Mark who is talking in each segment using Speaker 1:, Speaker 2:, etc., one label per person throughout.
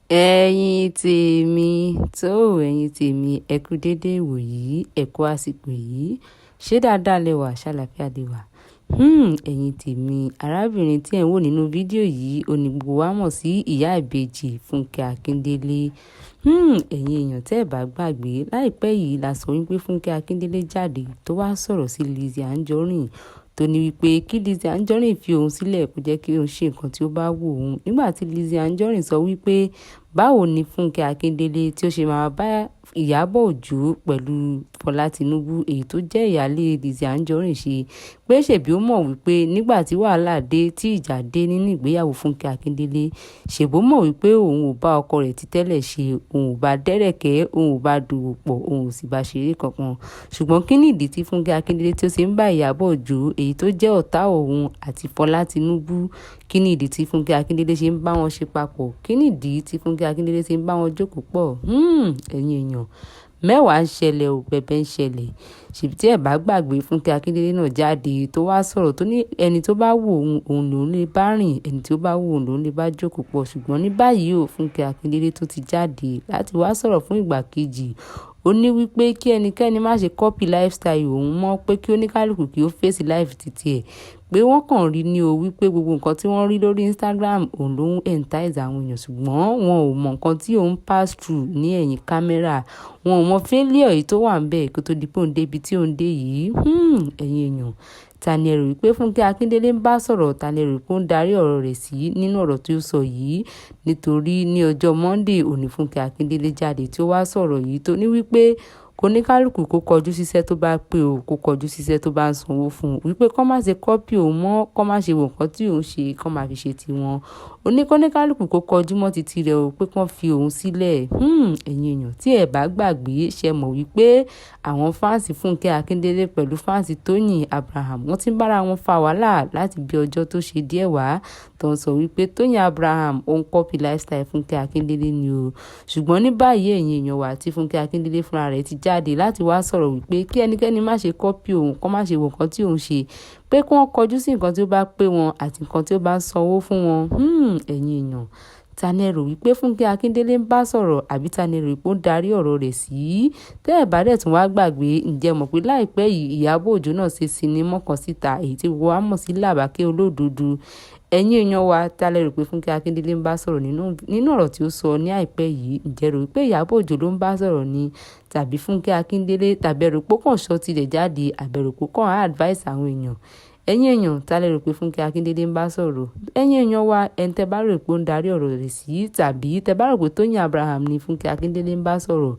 Speaker 1: Ẹ̀yin tèmi, tó ẹ̀yin tèmi, ẹ kú dédé ìwòyí, ẹ kú àsìkò yìí. Ṣé dáadáa lẹ wà, ṣàlàáfíà lẹ wà? Ẹ̀yin tèmi, arábìnrin tí ẹ̀ ń wò nínú fídíò yìí, òní gbogbo wa mọ̀ sí ìyá ìbejì Fúnkẹ́ Akíndélé. Ẹ̀yin èèyàn, tẹ́ ẹ̀ bá gbàgbé, láìpẹ́ yìí la sọ wípé Fúnkẹ́ Akíndélé jáde tó wá sọ̀rọ̀ sí Lizzy Anjorin, tó ní wípé kí Lizzy Anjorin fi òun sílẹ̀, kó jẹ́ kí òun ṣe nǹkan tí ó bá wù òun. Nígbà tí Lizzy Anjorin sọ wípé báwo ni Fúnkẹ́ Akíndélé tí ó ṣe máa bá Ìyábọ̀ Òjó pẹ̀lú Fọlá Tinubu, èyí tó jẹ́ ìyálé Lizzy Anjorin, ṣe pé ṣèbí ó mọ̀ wípé nígbà tí wàhálà dé, tí ìjà dé nínú ìgbéyàwó Fúnkẹ́ Akíndélé, ṣèbó mọ̀ wípé òun ò bá ọkọ rẹ̀ ti tẹ́lẹ̀ ṣe, òun ò bá dẹ́rẹ̀kẹ́, òun ò bá dòwò pọ̀, òun ò sì bá ṣeré kankan. Ṣùgbọ́n kí nìdí tí Fúnkẹ́ Akíndélé tí ó ṣe ń bá Ìyábọ̀ Òjó, èyí tó jẹ́ ọ̀tá òun, àti Fọlá Tinubu, kí nìdí tí Fúnkẹ́ Akíndélé ṣe ń bá wọn ṣe papọ̀? Kí nìdí tí Fúnkẹ́ Akíndélé ṣe ń bá wọn jókòó pọ̀? Ẹ̀yin èèyàn, mẹ́wàá ń ṣẹlẹ̀ ò, bẹ̀bẹ̀ ń ṣẹlẹ̀. Ṣèbí tí ẹ bá gbàgbé, Fúnkẹ́ Akíndélé náà jáde tó wá sọ̀rọ̀, tó ní ẹni tó bá wù òun, òun lòún lè bá rìn, ẹni tí ó bá wù òun lòún lè bá jókòó pọ̀. Ṣùgbọ́n ní báyìí ò, Fúnkẹ́ Akíndélé tó ti jáde láti wá sọ̀rọ̀ fún ìgbà kejì. Ó ní wípé kí ẹnikẹ́ni má ṣe copy lifestyle òun mọ́, pé kí oníkálukú kí ó face life titi ẹ̀, pé wọ́n kàn rí ní o, wípé gbogbo nǹkan tí wọ́n rí lórí Instagram, òun ló ń entice àwọn èèyàn, ṣùgbọ́n wọn ò mọ nǹkan tí òun pass through ní ẹ̀yìn camera, wọn ò mọ failure èyí tó wà níbẹ̀ kó tó di pé òun dé ibi tí òun dé yìí. Ẹ̀yin èèyàn, ta ni ẹ rò wípé Fúnkẹ́ Akíndélé ń bá sọ̀rọ̀? Ta ni ẹ rò wípé ó ń darí ọ̀rọ̀ rẹ̀ sí nínú ọ̀rọ̀ tí ó sọ yìí? Nítorí ní ọjọ́ Monday òní, Fúnkẹ́ Akíndélé jáde tí ó wá sọ̀rọ̀ yìí, tó ní wípé kóníkálukú kó kọjú síṣẹ́ tó bá pé o, kó kọjú síṣẹ́ tó bá ń sanwó fún un, wípé kó má ṣe copy òun mọ́, kó má ṣe wo nǹkan tí òun ṣe, kó má fi ṣe tiwọn. Ó ní kóníkálukú kó kọjú mọ́ titi rẹ̀ o, pé kó fi òun sílẹ̀. Ẹ̀yin èèyàn, tí ẹ bá gbàgbé, ṣe mọ̀ wípé àwọn fans Fúnkẹ́ Akíndélé pẹ̀lú fans Tóyìn Abraham, wọ́n ti ń bára wọn fa wàhálà láti bí ọjọ́ tó ṣe díẹ̀ wá, tó ń sọ wípé Tóyìn Abraham ó ń copy lifestyle Fúnkẹ́ Akíndélé ni o. Ṣùgbọ́n ní báyìí, ẹ̀yin èèyàn wa, tí Fúnkẹ́ Akíndélé fúnra rẹ̀ ti jáde láti wá sọ̀rọ̀ wípé kí ẹnikẹ́ni má ṣe copy òun, kó má ṣe wo nǹkan tí òun ṣe, pé kí wọ́n kọjú sí nǹkan tí ó bá pé wọn àti nǹkan tí ó bá ń sanwó fún wọn. Ẹ̀yin èèyàn, ta ni ẹ rò wípé Fúnkẹ́ Akíndélé ń bá sọ̀rọ̀, àbí ta ni ẹ rò wípé ó ń darí ọ̀rọ̀ rẹ̀ sí? Tẹ́ ẹ̀ bá dẹ̀ tún wá gbàgbé, ǹjẹ́ mọ̀ pé láìpẹ́ yìí, Ìyábọ̀ Òjó náà ṣe sinimá kan síta, èyí tí gbogbo wa mọ̀ sí Làbákẹ́ Olódodo? Ẹ̀yin èèyàn wa, ta lẹ rò pé Fúnkẹ́ Akíndélé ń bá sọ̀rọ̀ nínú ọ̀rọ̀ tí ó sọ ní àìpẹ́ yìí? Ǹjẹ́ rò wípé Ìyábọ̀ Òjó ló ń bá sọ̀rọ̀ ni, tàbí Fúnkẹ́ Akíndélé, tàbí ẹ rò pé ó kàn sọ tirẹ̀ jáde, àbí ẹ rò pé ó kàn advice àwọn èèyàn? Ẹ̀yin èèyàn, ta lẹ rò pé Fúnkẹ́ Akíndélé ń bá sọ̀rọ̀? Ẹ̀yin èèyàn wa, ẹni tẹ́ bá rò pé ó ń darí ọ̀rọ̀ rẹ̀ sí, tàbí tẹ́ bá rò pé Tóyìn Abraham ni Fúnkẹ́ Akíndélé ń bá sọ̀rọ̀,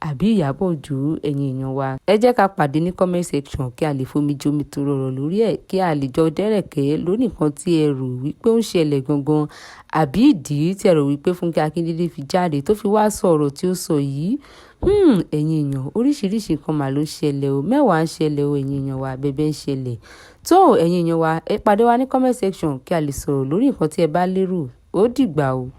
Speaker 1: àbí Ìyábọ̀ Òjó? Ẹ̀yin èèyàn wa, ẹ jẹ́ ká pàdé ní comment section, kí a lè fomi jomi toro ọ̀rọ̀ lórí ẹ̀, kí a lè jọ dẹ́rẹ̀kẹ́ lórí nǹkan tí ẹ rò wípé ó ń ṣẹlẹ̀ gangan, àbí ìdí tí ẹ rò wípé Fúnkẹ́ Akíndélé fi jáde tó fi wá sọ ọ̀rọ̀ tí ó sọ yìí. Ẹ̀yin èèyàn, oríṣiríṣi nǹkan mà ló ń ṣẹlẹ̀ o. Mẹ́wàá ń ṣẹlẹ̀ o, ẹ̀yin èèyàn wa, bẹ̀bẹ̀ ń ṣẹlẹ̀. Tó ẹ̀yin èèyàn wa, ẹ pàdé wa ní comment section kí a lè sọ̀rọ̀ lórí nǹkan tí ẹ bá lérò. Ó dìgbà o.